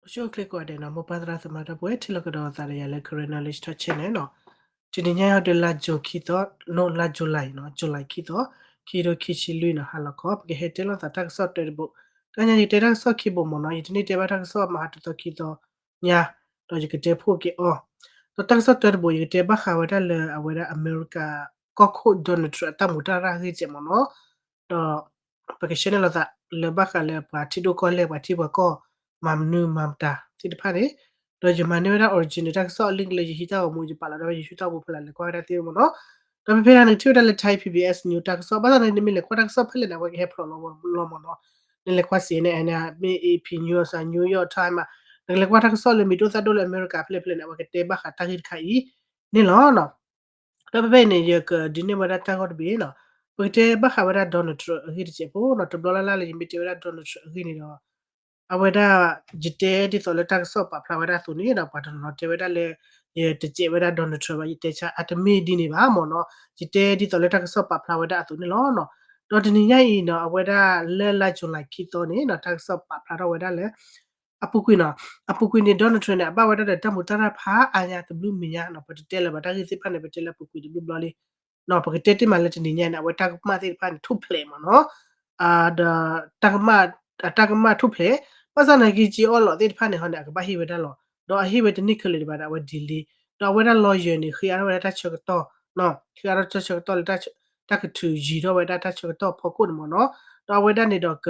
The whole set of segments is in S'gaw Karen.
အိၣ်ဆူၣ်အိၣ်ချ့ကိးဂၤဒဲးနီၤ, မိၢ်ပၢ်သရၣ်သမါဒီပုၢ်ဝဲၢ် ထံၣ်လိာ်ကဒီးသးဒီးယၤလၢ Karen Knowledge Talk Channel နီၤ. တနံၤညါအံၤဒီးလါ June ခံသီ, နီၤ လါ July နီၤ, July ခံသီ, ခံကထိခံဆံလွံၢ်နီၤ, ဟါလီၤခီ ပကဟဲတဲလိာ်သးတၢ်ကစီၣ်တၢတဘိ. တနံၤညါယကတဲတၢ်ကစီၣ်ခံဘိမ့ၢ်နီၤ, ယတန့ၢ်တဲဘၣ်တၢ်ကစီၣ်မဟါတသီခံသီညါ, ဒီးယကတဲဖှိၣ်က့ၤအီၤ. ဒီးတၢ်ကစီၣ်တၢတဘိ ယကတဲဘၣ်ဃးဝဲဒၣ်လၢအဝဲဒၣ်အမဲရကၤ ကီၢ်ခိၣ် Donald Trump အတၢ်မူးတၢ်ရၢ်အဂ့ၢ်စဲးမ့ၢ်နီၤ. ဒီး ပကရှဲနဲၣ်လိာ်သးလၢဘၣ်ဃးလၢပှၤထံဒိၣ်ကီၢ်လဲၢ် ပှၤထံပှၤကီၢ် မၤမနုၤမၤမတၤသ့ၣ်တဖၣ်န့ၣ်, ဒီးယမၤန့ၢ်ဝဲဒၣ် original တၢ်ကစီၣ်အလံာ်ကလၢယဟံးတၢ်ဂီၤမူ ယပာ်လီၤဒၣ်ဝဲ YouTube ပူၤ ဖဲလၢလဲၤကွၢ်ဝဲဒၣ်သ့မ့ၢ်နီၤ. ဒီးဖဲဖဲဒၣ်န့ၣ် ကထံၣ်ဝဲဒၣ်လၢ Thai PBS News တၢ်ကစီၣ် ဘၣ်ဆၣ်သနာ်က့ နမ့ၢ်လဲၤကွၢ်တၢ်ကစီၣ်ဖဲလဲၣ်န့ၣ် အဝဲကဟဲဖျိးလီၤမ့ၢ်နီၤ. နလဲၤကွၢ် C N N န့ၣ် မ့ၢ် AP News အ New York Times မး, နကလဲၤကွၢ်တၢ်ကစီၣ်လၢမံၤဒိၣ်သၣ်ဒိၣ်လၢအမဲရကၤဖဲလဲၣ်ဖဲလဲၣ်န့ၣ် အဝဲကတဲဘၣ်ဃးတၢ်ဂ့ၢ်တခါအံၤန့ၣ်လီၤနီၤ. ဒီးဖဲဖဲအံၤန့ၣ် ယကဒုးနဲၣ်ဝဲဒၣ်တၢ်ဂီၢ်တဘ့ၣ်နီၤ. ပကတဲဘၣ်ဃးဝဲဒၣ် Donald Trump အဂ့ၢ်တစဲးဖိနီၤ. တဘျီလၢ်လၢ်လၢယမ့ၢ်တဲဝဲဒၣ် Donald Trump အဂ့ၢ်န့ၣ်ဒီး အဝဲဒၣ် ယတဲဒ်သိးလၢတၢ်ကစီၣ်ပာ်ဖျါဝဲဒၣ်အသိးန့ၣ်ဒီး ပှၤတနီၤနီၤတဲဝဲဒၣ်လၢ ယတစဲးဝဲဒၣ် Donald Trump ဘၣ်, ယတဲဆါအတမ့ၢ်ဒ်န့ၣ်ဘၣ်မ့ၢ်နီၤ. ယတဲဒ်သိးလၢတၢ်ကစီၣ်ပာ်ဖျါဝဲဒၣ်အသိးန့ၣ်လီၤနီၤ. ဒီးတနံၤညါအံၤနီၤ အဝဲဒၣ်လၢလါ July ခံသီန့ၣ်နီၤ တၢ်ကစီၣ်ပာ်ဖျါထီၣ်ဝဲဒၣ်လၢ အပူၤကွံာ်နီၤ, အပူၤကွံာ်န့ၣ် Donald Trump န့ၣ် အဘၣ်ဝဲဒၣ်ဒီးတၢ်မူးတၢ်ရၢ်ဖးအါညါတဘျုးမံၤညါနီၤ. ပတတဲလၢၤဘၣ် တၢ်ဂ့ၢ်သ့ၣ်တဖၣ်န့ၣ် ပတဲလၢအပူၤကွံာ်တဘျုးဘျီလံနီၤ. ပကတဲတ့ၢ်မးလၢတနံၤညါန့ၣ် အဝဲတၢ်ကမၣ်သ့ၣ်တဖၣ်န့ၣ် ထူၣ်ဖျဲးမ့ၢ်နီၤ. ဒီး တၢ်ကမၣ်ထူၣ်ဖျဲး, ဘၣ်ဆၣ်သနာ်က့ က့အီၣ်လီးသ့ၣ်တဖၣ်န့ၣ်ဟီန့ၣ် အကဘၣ်ဟ့ၣ်ဝဲဒၣ်လီၤ. ဒီးအဟ့ၣ်ဝဲတန့ၢ်ခဲလၢာ်ဒံးဘၣ်ဒီး အဝဲ delay ဒီးအဝဲဒၣ် lawyer န့ၣ် ဃ့အါထီၣ်ဝဲဒၣ်တၢ်ဆၢကတီၢ်, ဃ့အါထီၣ်တၢ်ဆၢကတီၢ်လၢ တၢ်ကထုးယံၤထီၣ်ဝဲဒၣ်တၢ်ဆၢကတီၢ်ဖီခိၣ်န့ၣ်မ့ၢ်နီၤ. ဒီးအဝဲဒၣ်န့ၣ်ဒီး ဒ်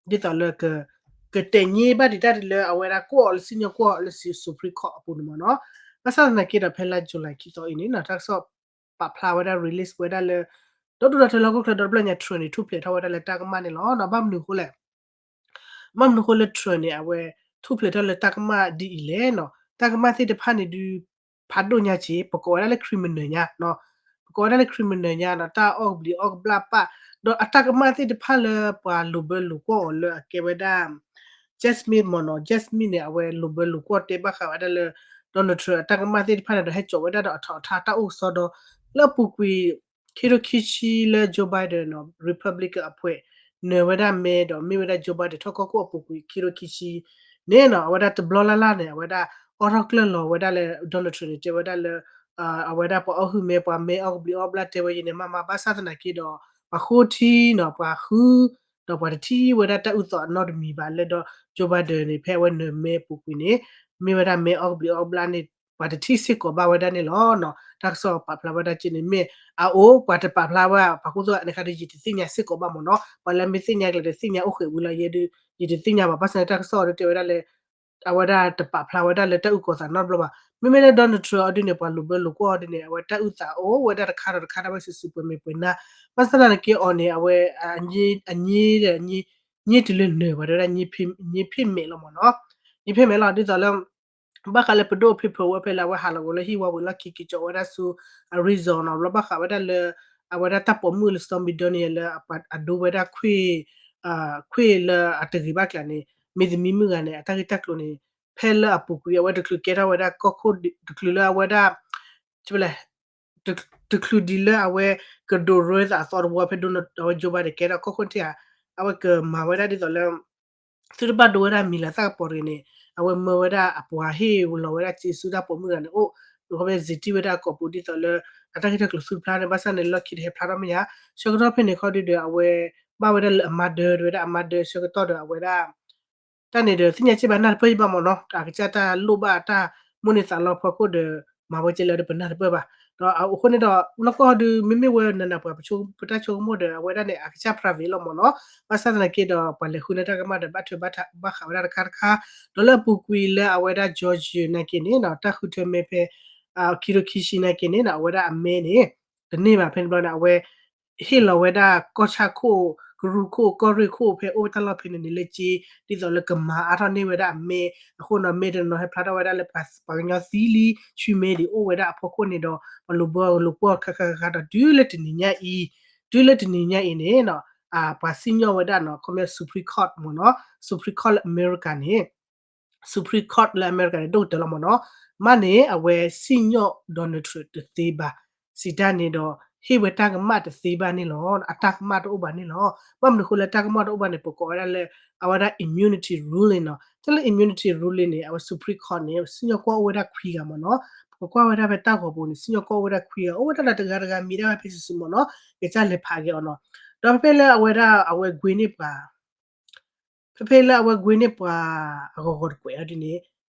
သိးလၢ ကတဲာ်ညါဘၣ်ဒံးတၢ်လၢအဝဲဒၣ်ကွၢ်အီၤလၢစံၣ်ညီၣ်ကွၢ်အီၤလၢ Supreme Court အပူၤန့ၣ်မ့ၢ်နီၤ. ဘၣ်ဆၣ်သနာ်က့ဒီး ဖဲလါ July ခံသီအံၤန့ၣ်နီၤ တၢ်ကစီၣ်ပာ်ဖျါဝဲဒၣ် release ဝဲဒၣ်လၢ ဒီဒူၣ်ဒီထၢလၢဟီၣ်ခိၣ်ချၢဒီတဖျၢၣ်ညါ Trump န့ၣ် ထူၣ်ဖျဲးထီၣ်ဝဲဒၣ်လၢတၢ်ကမၣ်န့ၣ်လီၤ. ဘၣ်မနုၤအဃိလဲၣ် ဘၣ်မနုၤအဃိလၢ Trump န့ၣ် အဝဲထူၣ်ဖျဲးထီၣ်လၢတၢ်ကမၣ်ဒ်အံၤလဲၣ်နီၤ. တၢ်ကမၣ်သ့ၣ်တဖၣ်န့ၣ်ဒုး ဖးဒိၣ်ညါက့ၤ ပကိးဝဲဒၣ်လၢ criminal ညါ, ပကိးဝဲဒၣ်လၢ criminal ညါနီၤ, တၢ်အီၣ်ကဘျံးအီၣ်ကဘျၣ်ပၢ်, ဒီးအတၢ်ကမၣ်သ့ၣ်တဖၣ်လၢပှၤလိာ်ဘၢလိာ်ကွီၢ်အီၤလၢအကဲဝဲဒၣ် Jack Smith မ့ၢ်နီၤ, Jack Smith န့ၣ် အဝဲလိာ်ဘၢလိာ်ကွီၢ်တဲဘၣ်ဃးဝဲဒၣ်လၢ Donald Trump အတၢ်ကမၣ်သ့ၣ်တဖၣ်န့ၣ်ဒီး ဟဲစိာ်ဝဲဒၣ်ဒီးအထီးအထါတၢ်အိၣ်ကစီဒီ လၢအပူၤကွံာ် ခံထိခံဆံလၢ Joe Biden နီၤ Republican အဖှဲး နၢၤဝဲဒၣ်မဲဒီး မ့ၢ်ဝဲဒၣ် Joe Biden ထီၣ်ကီၢ်ခိၣ်အပူၤကွံာ်ခံထိခံဆံန့ၣ်နီၤ အဝဲဒၣ်တဘျီလၢ်လၢ်န့ၣ် အဝဲဒၣ် အိးထီၣ်ကျၢၢ်လီၤဝဲဒၣ်လၢ Donald Trump န့ၣ် တဲဝဲဒၣ်လၢ အဝဲဒၣ်ပှၤအီၣ်ဟုၣ်မဲ ပှၤမဲအီၣ်ကဘျံးအီၣ်ဘျၣ်တဲဝဲယဲန့ၣ် မ့ၢ်မ့ၢ် ဘၣ်ဆၣ်သနာ်က့ဒီး ပှၤဃိထံနီၤ ပှၤဃု ဒီးပှၤတထံၣ်ဝဲဒၣ်တၢ်အုၣ်သးနီတမံၤဘၣ်လၢဒီး Joe Biden န့ၣ် ဖဲအဝဲနၢၤမဲအပူၤကွံာ်န့ၣ် မ့ၢ်ဝဲဒၣ်မဲအီၣ်ကဘျံးအီၣ်ဘျၣ်န့ၣ် ပှၤတထံၣ်စ့ၢ်ကီးဘၣ်ဝဲဒၣ်န့ၣ်လီၤနီၤ. တၢ်ကစီၣ်ပာ်ဖျါဝဲဒၣ်က့န့ၣ် မ့ၢ်အအိၣ် ပှၤတပာ်ဖျါဝဲ ပှၤကူသိးန့ၣ်ခါဒီး ယတသ့ၣ်ညါစ့ၢ်ကီးဘၣ်မ့ၢ်နီၤ. ပှၤလၢမ့ၢ်သ့ၣ်ညါကလဲာ်ဒီးသ့ၣ်ညါအိၣ်ဃဲးဝံၤလီၤ ယဲဒုး ယတသ့ၣ်ညါဘၣ် ဘၣ်ဆၣ်န့ၣ် တၢ်ကစီၣ်အီၤဒုးတဲဝဲဒၣ်လၢ အဝဲဒၣ်တပာ်ဖျါဝဲဒၣ်လၢတၢ်အုၣ်ကီၤသးနီတဘျီဘၣ်. မ့မ့ၢ်လၢ Donald Trump အီၤဒုးန့ၣ် ပှၤလိာ်ဘၢလိာ်ကွီၢ်အီၤဒုးန့ၣ် အဝဲတၢ်အုၣ်သးအိၣ်ဝဲဒၣ်တခါဒီးတခါ တၢ်ဝဲစုာ်စုာ်ပှဲၤမဲာ်ပှဲၤနါ ဘၣ်ဆၣ်သနာ်က့အီၤန့ၣ် အဝဲ အညိ အညိ ညိတုၤလၢနၢၤ ပှၤတဲဝဲဒၣ် ညိဖ့ၣ်မဲာ်လီၤမ့ၢ်နီၤ. ညိဖ့ၣ်မဲာ်လီၤ ဒ်သိးလၢ ဘၣ်ဃးလၢပဒိၣ်ဖ့ၣ်ဖၢဝဲဖဲလၢအဝဲဟးလီၤဝဲလၢဟံၣ်ဝါဝံၤလီၢ်ခံ က့ၤကၠီဝဲဒၣ်ဆူ Arizona နီၤ ဘျီဘၣ်ဃးဝဲဒၣ်လၢ အဝဲဒၣ်တၢ်ပိာ်မုၣ်လၢ Stormy Daniels လၢအဒိဝဲဒၣ် ခွ့ၣ်လၢအတဂ့ၤဘၣ်ကျါန့ၣ် မ့ၢ်သမံမုၣ်ဂၤန့ၣ် အတၢ်ဂ့ၢ်တၢ်ကျိၤန့ၣ် ဖဲလၢအပူၤကွံာ် အဝဲတချုးကဲထီၣ်ဝဲဒၣ်ကီၢ်ခိၣ် တချုးလၢအဝဲဒၣ် တချုးဒ်လၢအဝဲကဒိးရၢသးအသီတဝီ ဖဲဒိ အဝဲ Joe Biden ကဲထီၣ်ကီၢ်ခိၣ်ထံၣ်ဧါ အဝဲကမၤဝဲဒၣ်ဒ်သိးလၢ သုတဘၣ်ဒိဝဲဒၣ်မံၤလၢသၣ်ကပီၤတဂ့ၤန့ၣ် အဝဲမၢဝဲဒၣ်အပှၤဟ့ၣ်လီၤဝဲဒၣ်စ့ဆူတၢ်ပိာ်မုၣ်ဂၤန့ၣ်အိၣ် ခီဖျိစံးတံၢ်ဝဲဒၣ်အကိာ်ပူၤဒ်သိးလၢ အတၢ်ဂ့ၢ်တၢ်ကျိၤသုတဖျါန့ၣ် ဘၣ်ဆၣ်န့ၣ် လီၢ်ခံတဟဲဖျါထီၣ်မဲာ်ညါ ဆၢကတီၢ်ဖဲန့ၣ်ခီဒုဒီး အဝဲဘၣ်ဝဲဒၣ်လၢအမၤဒၢ တဝဲဒၣ်အမၤဒၢဆၢကတီၢ်ဒီးအဝဲဒၣ် တၢ်န့ၣ်ဒီး သ့ၣ်ညါစ့ၢ်ဘၣ်နၢ်တပၢၢ်ယဘၣ်မ့ၢ်နီၤ အကစၢ်တၢ်လိၣ်ဘၣ်တၢ်မိၣ်န့ၢ်သးလီဖီခိၣ်ဒီး မၤဝဲကဲလၢဒီးပနၢ်တပၢၢ်ဘၣ် ဒီးအဃိန့ၣ်ဒီး နီၢ်ကီၢ်ဒု မ့မ့ၢ်ဝဲနးနးပှၤပတၢ်ဆိကမိၣ်ဒီး အဝဲဒၣ်န့ၣ် အကစၢ် private လီၤမ့ၢ်နီၤ ဘၣ်ဆၣ်သနာ်က့ဒီး ပှၤလဲၤဃုန့ၢ်တၢ်ကမၣ်ဒီး ဘၣ်ထွဲဘၣ်ဃးဝဲဒၣ်တခါတခါ ဒီးလၢအပူၤကွံာ်လၢအဝဲဒၣ် Georgia နာ်က့န့ၣ်နီၤ တၢ်ဃုထၢမဲဖဲ ခံထိခံဆံနာ်က့န့ၣ်နီၤ အဝဲဒၣ်အမဲန့ၣ် တန့ၢ်ဘၣ်ဖဲန့ၣ်ဘျီန့ၣ် အဝဲ ဟ့ၣ်လီၤဝဲဒၣ်ကီၢ်ဆၣ်ခိၣ် ကရူၢ်ခိၣ် ကီၢ်ရ့ၣ်ခိၣ် ဖဲအိၣ်တၢ်လီၢ်ဖဲန့ၣ်န့ၣ် လၢက့ ဒ်သိးလၢကမၤအါထီၣ်န့ၢ်ဝဲဒၣ်အမဲ အဃိန့ၣ် မဲတနီၤဟဲဖျါထီၣ်ဝဲဒၣ်လၢ ပှၤကညီသံလံ ဆူမဲဒံးအိၣ်ဝဲဒၣ်အဖီခိၣ်န့ၣ်ဒီး ပှၤလိာ်ဘၢလိာ်ကွီၢ်ခါခါခါဒီး တုၤလၢတနံၤညါအံၤ တုၤလၢတနံၤညါအံၤန့ၣ်နီၤ ပှၤစံၣ်ညီၣ်ဝဲဒၣ်နီၤ ခီပညီ Supreme Court မ့ၢ်နီၤ Supreme Court လၢအမဲရကၤန့ၣ် Supreme Court လၢအမဲရကၤန့ၣ် ဒိၣ်ကတၢၢ်လီၤမ့ၢ်နီၤ မ့ၢ်န့ၣ် အဝဲစံၣ်ညီၣ် Donald Trump တသ့ဘၣ် စံးတၢ်န့ၣ်ဒီး ဟ့ၣ်ဝဲတၢ်ကမၣ်တသ့ဘၣ်န့ၣ်လီၤ. အတၢ်ကမၣ်တအိၣ်ဘၣ်န့ၣ်လီၤ. ဘၣ်မနုၤအဃိလၢတၢ်ကမၣ်တအိၣ်ဘၣ်န့ၣ် ပကိးဝဲဒၣ်လၢ အဝဲဒၣ် immunity ruling နီၤ. တၢ်လၢ immunity ruling န့ၣ် အဝဲ Supreme Court န့ၣ် စံၣ်ညီၣ်ကွီၢ်အိၣ်ဝဲဒၣ်ခွံဂၤမ့ၢ်နီၤ. ပကကွၢ်ဝဲဒၣ်ဖဲတၢ်ဂီၤပူၤန့ၣ် စံၣ်ညီၣ်ကွီၢ်အိၣ်ဝဲဒၣ်ခွံဂၤ အိၣ်ဝဲဒၣ်ဒီးတဂၤတဂၤမံၤဒၣ်ဝဲဖဲစုာ်စုာ်မ့ၢ်နီၤ. ကစၢ်လဲၤဖးက့ၤအီၤနီၤ. ဒီးဖဲဖဲလၢအဝဲဒၣ်အဝဲကွ့န့ၢ်ပှၤ ဖဲဖဲလၢအဝဲကွ့န့ၢ်ပှၤအဂီၤဂီၤတကွဲးအီၤဒ်န့ၣ်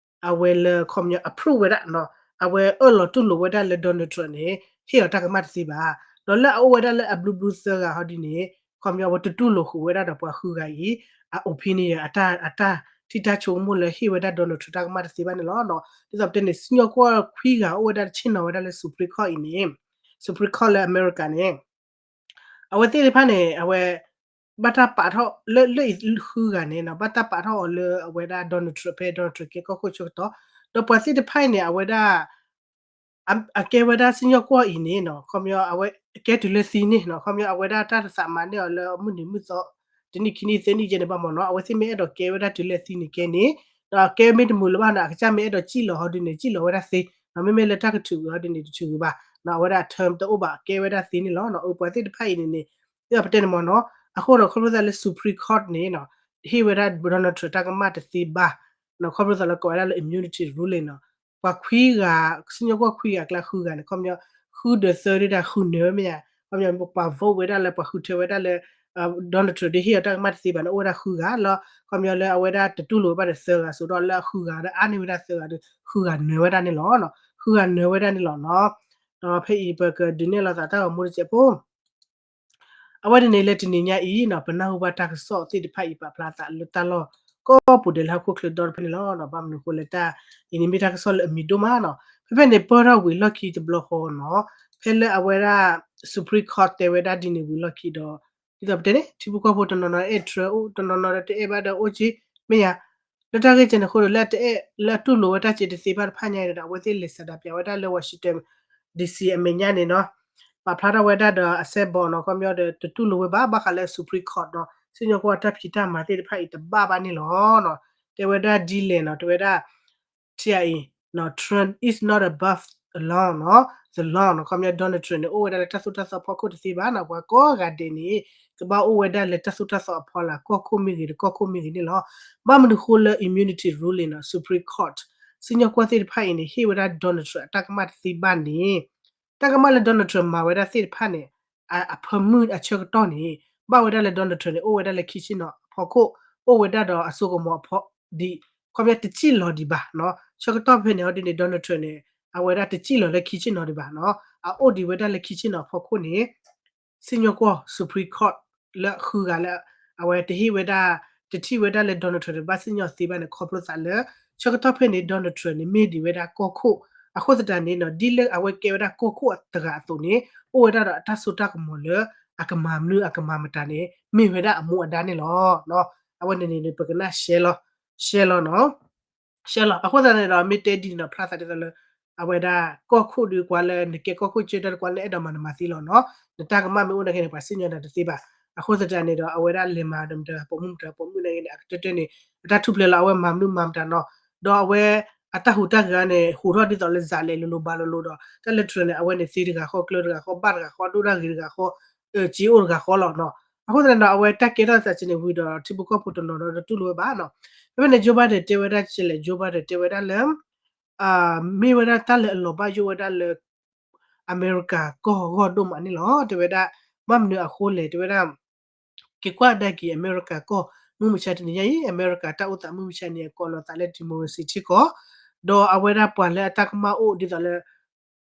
အဝဲလၢခီပညီ approve ဝဲဒၣ်နီၤ, အဝဲအၢၣ်လီၤတူၢ်လိာ်ဝဲဒၣ်လၢ Donald Trump န့ၣ် ဟ့ၣ်အီၤတၢ်ကမၣ်တသ့ဘၣ်. ဒီးလၢအအိၣ်ဝဲဒၣ်လၢအဘျုးဘျုးသၢဂၤဟီဒ်န့ၣ် ခီပညီ အဝဲတတူၢ်လိာ်ဃုာ်ဝဲဒၣ်ဒီးပှၤဃုဂၤအံၤ အ opinion အတၢ် အတၢ်ထံၣ်တၢ်ဆိကမိၣ်လၢဟ့ၣ်ဝဲဒၣ် Donald Trump တၢ်ကမၣ်တသ့ဘၣ်န့ၣ်လီၤ. ဒ်သိးပတဲန့ၣ် စံၣ်ညီၣ်ကွီၢ်ခွံဂၤအိၣ်ဝဲဒၣ်တဆ့ၣ်နီၤဝဲဒၣ်လၢ Supreme Court အံၤန့ၣ် Supreme Court လၢအမဲရကၤန့ၣ် အဝဲသ့ၣ်တဖၣ်န့ၣ် အဝဲ ဘၣ်တၢ်ပာ်ထီၣ် လၢ လၢအံၤဃုဂၤန့ၣ်နီၤ ဘၣ်တၢ်ပာ်ထီၣ်အီၤလၢအဝဲဒၣ် Donald Trump ဖဲ Donald Trump ကဲကီၢ်ခိၣ်ဆၢကတီၢ်, ဒီးပှၤသ့ၣ်တဖၣ်အံၤန့ၣ် အဝဲဒၣ် အ အကဲဝဲဒၣ်စံၣ်ညီၣ်ကွီၢ်အံၤန့ၣ်နီၤ ခီပညီ အဝဲကဲတုၤလၢသံန့ၣ်နီၤ ခီပညီ အဝဲဒၣ်တၢ်တသးမၤန့ၢ်အီၤလၢမုၢ်နံၤမုၢ်သီ တနံၣ်ခံနံၣ်သၢနံၣ်ကဲန့ၣ်ဘၣ်မ့ၢ်နီၤ အဝဲသ့ၣ်မ့ၢ်အဲၣ်ဒိးကဲဝဲဒၣ်တုၤလၢသံန့ၣ်ကဲန့ၣ် ဒီးကဲမ့ၢ်တမုာ်လၢၤဘၣ်နီၤ အကစၢ်မ့ၢ်အဲၣ်ဒိးစံၣ်လီၤဟီဒ်န့ၣ် စံၣ်လီၤဝဲဒၣ်သ့, မ့မ့ၢ်လၢတၢ်ကထုးဝံၤဟီဒ်န့ၣ် တထုးဝံၤဘၣ်, အဝဲဒၣ်အ term တအိၣ်ဘၣ် ကဲဝဲဒၣ်သ့န့ၣ်လီၤ. အပှၤသ့ၣ်တဖၣ်အံၤန့ၣ်န့ၣ် ဒ်သိးပတဲန့ၣ်မ့ၢ်နီၤ အဃိဒီးခီဖျိသးလၢ Supreme Court န့ၣ်နီၤ ဟ့ၣ်ဝဲဒၣ် Donald Trump တၢ်ကမၣ်တသ့ဘၣ် ခီဖျိသးလၢကိးဝဲဒၣ်လၢ immunity ruling နီၤ ပှၤခွံဂၤ စံၣ်ညီၣ်ကွီၢ်ခွံဂၤအကျါဃုဂၤန့ၣ် ခီပညီ ဃုဒီးသၢဒၣ်ဃုနၢၤဝဲမ့ၢ်ဧါ, ခီပညီ ပှၤ vote ဝဲဒၣ်လၢပှၤဃုထၢဝဲဒၣ်လၢ Donald Trump ဒ်ဟ့ၣ်အီၤတၢ်ကမၣ်တသ့ဘၣ်န့ၣ် အိၣ်ဝဲဒၣ်ဃုဂၤလီၤ. ခီပညီလၢအဝဲဒၣ်တတူၢ်လိာ်ဝဲဘၣ်ဒီးသၢဂၤ စိဒီးလၢအဃုဂၤဒီးအါန့ၢ်ဝဲဒၣ်သၢဂၤဒီး ဃုဂၤနၢၤဝဲဒၣ်န့ၣ်လီၤ. ဃုဂၤနၢၤဝဲဒၣ်န့ၣ်လီၤနီၤ. ဒီးဖဲအံၤပကဒုးနဲၣ်လိာ်သးတၢ်ဂီၤမူတစဲးဖိ အဝဲန့ၣ်န့ၣ်လၢတနံၤညါအံၤနီၤ ပနၢ်ဟူဘၣ်တၢ်ကစီၣ်သ့ၣ်တဖၣ်အံၤ ပာ်ဖျါသးလၢတၢ်လီၢ်ကိးပူၤဒဲးလၢဟီၣ်ခိၣ်ချၢဒီတဖၣ်န့ၣ်လီၤ. ဘၣ်မနုၤအဃိလၢတၢ်အံၤန့ၣ်မ့ၢ်တၢ်ကစီၣ်လၢအမံၤဒိၣ်မးနီၤ. ဖဲဖဲန့ၣ် ပၢၢ်ထီၣ်ဝံၤလီၢ်ခံတဘျီဃီနီၤ ဖဲလၢအဝဲဒၣ် Supreme Court တဲဝဲဒၣ်ဒ်န့ၣ်ဝံၤလီၢ်ခံဒီး ဒ်သိးပတဲန့ၣ် ထံဖိကီၢ်ဖိတနီၤနီၤအဲၣ် Trump အိၣ် တနီၤနီၤဒီးတအဲၣ်ဘၣ်ဒီးအိၣ်က့ မ့ၢ်ယါ လၢတၢ်ဂ့ၢ်ကဲန့ၣ်အဃိဒီး လၢတအဲၣ် လၢအတူၢ်လိာ်ဝဲတၢ်စ့တသ့ဘၣ်တဖၣ်ညါအံၤဒီး အဝဲသ့ၣ်လဲၤဆန္ဒပြဝဲဒၣ်လၢ Washington D C အမဲာ်ညါန့ၣ်နီၤ ပာ်ဖျါထီၣ်ဝဲဒၣ်ဒီးအစဲဘူးနီၤ ခီပညီဒီး တတူၢ်လိာ်ဝဲဘၣ် ဘၣ်ဃးလၢ Supreme Court နီၤ စံၣ်ညီၣ်ကွီၢ်တၢ်ဖံးတၢ်မၤသ့ၣ်တဖၣ်အံၤတဘၣ်ဘၣ်န့ၣ်လီၤ. တဲဝဲဒၣ်ဒ်လဲၣ်နီၤ တဲဝဲဒၣ် ထံအံၤ Trump is not above the law နီၤ the law နီၤ ခီပညီ Donald Trump န့ၣ် အိၣ်ဝဲဒၣ်လၢတၢ်သိၣ်တၢ်သီဖီခိၣ်တသ့ဘၣ်နီၤ ပှၤကိးဂၤဒဲးန့ၣ် ကဘၣ်အိၣ်ဝဲဒၣ်လၢတၢ်သိၣ်တၢ်သီအဖီလာ် ကီၢ်ခိၣ်မ့ၢ်ဂ့ၤ တကီၢ်ခိၣ်မ့ၢ်ဂ့ၤန့ၣ်လီၤ. ဘၣ်မနုၤဃိလၢ immunity ruling နီၤ Supreme Court စံၣ်ညီၣ်ကွီၢ်သ့ၣ်တဖၣ်အံၤန့ၣ် ဟ့ၣ်ဝဲဒၣ် Donald Trump အတၢ်ကမၣ်တသ့ဘၣ်န့ၣ် တၢ်ကမၣ်လၢ Donald Trump မၤဝဲဒၣ်သ့ၣ်တဖၣ်န့ၣ် အ အဖၢမုၢ်အဆၢကတီၢ်န့ၣ် ဘၣ်ဝဲဒၣ်လၢ Donald Trump န့ၣ် အိၣ်ဝဲဒၣ်လၢခံဆ့ၣ်နီၤအဖီခိၣ် အိၣ်ဝဲဒၣ်ဒီးအစိကမီၤအဖီဒံး ခီပညီတစံၣ်လီၤဒံးဘၣ်နီၤ ဆၢကတီၢ်ဖဲန့ၣ် ဟီဒ်န့ၣ် Donald Trump န့ၣ် အဝဲဒၣ်တစံၣ်လီၤလၢခံဆ့ၣ်နီၤဒံးဘၣ်နီၤ အအိၣ်ဒံးဝဲဒၣ်လၢခံဆ့ၣ်နီၤအဖီခိၣ်န့ၣ် စံၣ်ညီၣ်ကွီၢ် Supreme Court လၢအဃုဂၤလၢ အဝဲတဟ့ၣ်ဝဲဒၣ် တထံၣ်ဝဲဒၣ်လၢ Donald Trump န့ၣ် ဘၣ်စံၣ်ညီၣ်သ့ဘၣ်န့ၣ် ခီဖျိသးလၢ ဆၢကတီၢ်ဖဲန့ၣ် Donald Trump န့ၣ် မ့ၢ်ဒံးဝဲဒၣ်ကီၢ်ခိၣ် အဃိသတးန့ၣ်နီၤ ဒ်လၢအဝဲကဲဝဲဒၣ်ကီၢ်ခိၣ်တဂၤအသိးန့ၣ် အိၣ်ဝဲဒၣ်ဒီးအတၢ်စိတၢ်ကမီၤလၢ အကမၤမနုၤအကမၤမတၤန့ၣ် မ့ၢ်ဝဲဒၣ်အမူအဒါန့ၣ်လီၤ. အဝဲန့ၣ်န့ၣ် ပကနၣ်ရှဲလီၤ ရှဲလီၤနီၤ ရှဲလီၤ အဃိသတးန့ၣ်ဒီး မ့ၢ်တဲဒ်န့ၣ်ဒီး ဖျါသးဒ်သိးလၢ အဝဲဒၣ်ကီၢ်ခိၣ်ဒီးကွၢ်လၢ နကဲကီၢ်ခိၣ်ကၢတၢ်တကွၢ်လၢ အဲၣ်ဒိးမၤနမၤသ့လီၤနီၤ နတၢ်ကမၣ်မ့ၢ်အိၣ်နာ်က့န့ၣ် ပှၤစံၣ်ညီၣ်နၤတသ့ဘၣ် အဃိသတးန့ၣ်ဒီး အဝဲဒၣ်လဲၤမၤဒီးမတၤပိာ်မုၣ်မတၤပိာ်မုၣ်နာ်က့န့ၣ် အကတၢၢ်တၢၢ်န့ၣ် အတၢ်ထူၣ်ဖျဲးလီၤ အဝဲမၤမနုၤမၤမတၤနီၤ ဒီးအဝဲ အတၢ်ဟူးတၢ်ဂဲၤန့ၣ် ဟူးထီၣ်ဒ်သိးလၢစးလဲၤလိၤလိၤဘၣ်လိၤလိၤဒီး တၢ်လၢ Trump န့ၣ် အဝဲန့ၣ်သ့တဂၤဃီ ကျၢတဂၤဃီ ဘၣ်တဂၤဃီ ဒိၣ်တၢ်ဂ့ၤတဂၤဃီ စ့အိၣ်တဂၤဃီလီၤနီၤ အဃိသတးန့ၣ်ဒီး အဝဲတၢ်ကဲထီၣ်သးစ့န့ၣ်ဝံၤဒီး ထံဖိကီၢ်ဖိတနီၤဒီးတတူၢ်လိာ်ဝဲဘၣ်နီၤ ဖဲဖဲန့ၣ် Joe Biden တဲဝဲဒၣ်ကဲလဲၣ် Joe Biden တဲဝဲဒၣ်လၢ မ့ၢ်ဝဲဒၣ်တၢ်လၢအလီၤဘၣ်ယိၣ်ဝဲဒၣ်လၢ အမဲရကၤကီၢ်ဂီၢ်ဒိၣ်မးန့ၣ်လီၤ တဲဝဲဒၣ် ဘၣ်မနုၤအဃိလဲၣ် တဲဝဲဒၣ် က့ၤကွၢ်ဒၣ်က့ၤ အမဲရကၤကီၢ် မုၢ်မဆါတနံၤညါအံၤ အမဲရကၤတၢ်အိၣ်သးမုၢ်မဆါန့ၣ် အကိးလီၤသးလၢ democracy ထံကီၢ် ဒီးအဝဲဒၣ်ပှၤလၢအတၢ်ကမၣ်အိၣ်ဒ်သိးလၢ ဒ်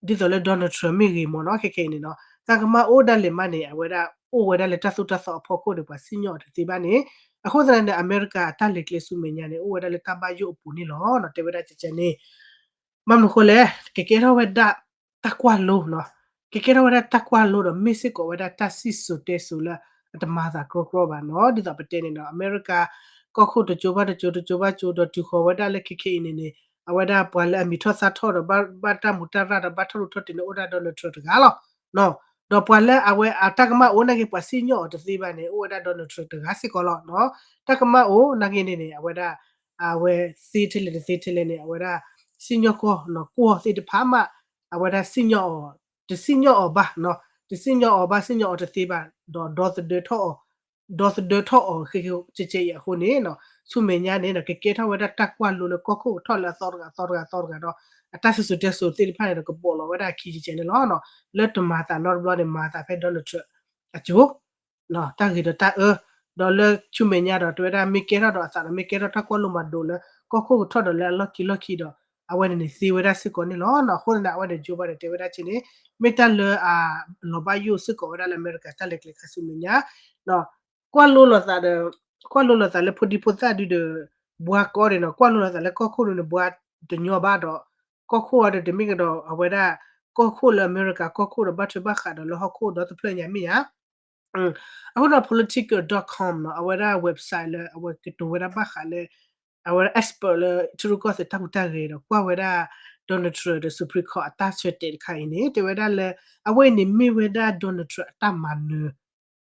သိးလၢ Donald Trump မ့ၢ်ဂ့ၤမ့ၢ်နီၤ ခဲခဲအံၤန့ၣ်နီၤ တၢ်ကမၣ်အိၣ်ဒၣ်လဲာ်မးန့ၣ် အဝဲဒၣ်အိၣ်ဝဲဒၣ်လၢတၢ်သိၣ်တၢ်သီအဖီခိၣ်န့ၣ် ပှၤစံၣ်ညီၣ်အီၤတသ့ဘၣ်န့ၣ် အဃိသတးန့ၣ် အမဲရကၤအတၢ်လဲၤကျဲဆူမဲာ်ညါန့ၣ် အိၣ်ဝဲဒၣ်လၢတၢ်ဘၣ်ယိၣ်အပူၤန့ၣ်လီၤ တဲဝဲဒၣ်ကဲကဲန့ၣ် ဘၣ်မနုၤအဃိလဲၣ် ကကဲထီၣ်ဝဲဒၣ်တၢ်ကွၢ်လိနီၤ ကကဲထီၣ်ဝဲဒၣ်တၢ်ကွၢ်လိဒီး မ့ၢ်စ့ၢ်ကီးဝဲဒၣ်တၢ်စံၣ်စိၤတဲစိၤလၢအတမၤသးကြီကြီဘၣ်နီၤ ဒ်သိးပတဲန့ၣ်ဒီး အမဲရကၤ ကီၢ်ခိၣ်တကၠိဘၣ်တကၠိ တကၠိဘၣ်ကၠိ ဒီးတုၤဃီၤဝဲဒၣ်လၢခဲခဲအံၤန့ၣ်န့ၣ် အဝဲဒၣ်ပှၤလၢအမံၤထီၣ်သၣ်ထီၣ်ဒီး ဘၣ်တၢ်မူးတၢ်ရၢ်ဒီး ဘၣ်ထီၣ်ရူးထီၣ်တ့ၢ်န့ၣ် အိၣ်ဝဲဒၣ် Donald Trump တဂၤလီၤ ဒီးပှၤလၢအဝဲအတၢ်ကမၣ်အိၣ်နာ်က့ ပှၤစံၣ်ညီၣ်အီၤတသ့ဘၣ်န့ၣ် အိၣ်ဝဲဒၣ် Donald Trump တဂၤစ့ၢ်ကီးလီၤနီၤ တၢ်ကမၣ်အိၣ်နာ်က့န့ၣ်န့ၣ် အဝဲဒၣ် အဝဲသ့ထဲလဲၣ်တသ့ထဲလဲၣ်န့ၣ် အဝဲဒၣ် စံၣ်ညီၣ်ကွီၢ်နီၤ ကွီၢ်သ့ၣ်တဖၣ်မး အဝဲဒၣ်စံၣ်ညီၣ်အီၤ တစံၣ်ညီၣ်အီၤဘၣ်နီၤ တစံၣ်ညီၣ်အီၤဘၣ် စံၣ်ညီၣ်အီၤတသ့ဘၣ် ဒီးဒီသဒၢထီၣ်အီၤ ဒီသဒၢထီၣ်အီၤ ကဲကဲကဲအံၤအဃိန့ၣ် ဆူမဲာ်ညါန့ၣ်ဒီး ကကဲထီၣ်ဝဲဒၣ်တၢ်ကွၢ်လိလၢကီၢ်ခိၣ်ကထီၣ်လၢအသီတဂၤအသီတဂၤအသီတဂၤဒီး အတၢ်စံၣ်စိၤတဲစိၤသ့ၣ်တဖၣ်န့ၣ်ဒီး ကပိာ်လီၤဝဲဒၣ်အခံကဲကဲန့ၣ်လီၤ. လၢတမၤသးနီတဘျီန့ၣ် မၤသးဖဲ Donald Trump အစိၤ တၢ်ဂ့ၤဒီးတၢ်အၢ, ဒီးလၢဆူမဲာ်ညါဒီး တဲဝဲဒၣ်မ့ၢ်ကဲထီၣ်ဒီးအသးဒီး မ့ၢ်ကဲထီၣ်တၢ်ကွၢ်လိမၤဒိးလၢ ကီၢ်ခိၣ်ကထီၣ်ဒီးလၢအလီၢ်ခံလီၢ်ခံဒီး အဝဲန့ၣ်န့ၣ်သ့ဝဲဒၣ်စ့ၢ်ကီးန့ၣ်လီၤ. အဃိသတးန့ၣ် အဝဲန့ၣ် Joe Biden တဲဝဲဒၣ်ကဲန့ၣ် မ့ၢ်တၢ်လၢအလီၤဘၣ်ယိၣ်စ့ၢ်ကီးဝဲဒၣ်လၢအမဲရကၤတၢ်လဲၤကျဲခါဆူမဲာ်ညါ ကွၢ်လိလီၤသးဒီး ကွၢ်လိလီၤသးလၢဖိဒံဖိသၣ်ဒုဒီး ဘှါကီဒဲးနီၤ ကွၢ်လိလီၤသးလၢကီၢ်ခိၣ်ဒုန့ၣ် ဘှါတညီဘၣ်ဒီး ကီၢ်ခိၣ်အံၤဒီးတမ့ၢ်ကဒီး အဝဲဒၣ် ကီၢ်ခိၣ်လၢအမဲရကၤကီၢ်ခိၣ်ဒီးဘၣ်ထွဲဘၣ်ဃးဒီးလၢဟီၣ်ခိၣ်ဒီတဖျၢၣ်ညါမ့ၢ်ဧါ အဃိဒီး political dot com နီၤ အဝဲဒၣ် website လၢအဝဲကတိၤဝဲဒၣ်ဘၣ်ဃးလၢ အဝဲဒၣ် expert လၢထံရူၢ်ကီၢ်သဲးတၢ်ဟူးတၢ်ဂဲၤဒီး ကွၢ်ဝဲဒၣ် Donald Trump ဒီး Supreme Court အတၢ်ဆၢတဲာ်တခါအံၤန့ၣ် တဲဝဲဒၣ်လၢ အဝဲအံၤန့ၣ် မ့ၢ်ဝဲဒၣ် Donald Trump အတၢ်မၤနၢၤ